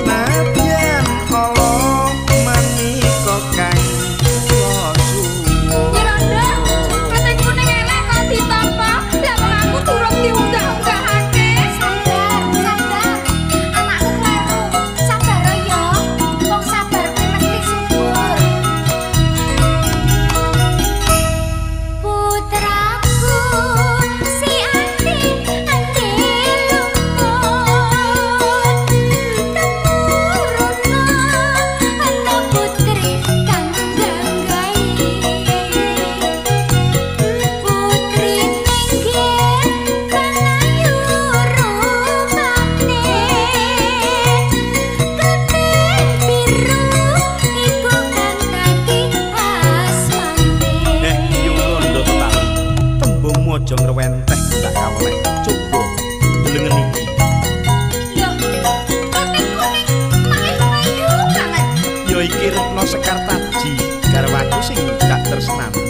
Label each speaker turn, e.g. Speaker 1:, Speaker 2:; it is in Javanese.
Speaker 1: Nadyan ala menika kang kula suwun.
Speaker 2: Nyi Rondo, klething kuning elek kok ditampa? Lah wong aku durung diunggah-unggahake.
Speaker 3: Sabar, sabar. Anakku kleru. Sabar ya. Wong sabar kuwi mesti subur. Putraku si ati ati lumut temuruna ana putri kang ganggai putri minggir kang ayu rupane kleting biru iku kang dadi asmane.
Speaker 1: Eh, Yung Rondo Tetali, tembungmu aja ngrewenteh tak kaweleh. Coba delengen iki.
Speaker 2: Loh, klething kuning malih ayu banget.
Speaker 1: Ya iki Retno Sekartaji, garwaku sing dak tresnani.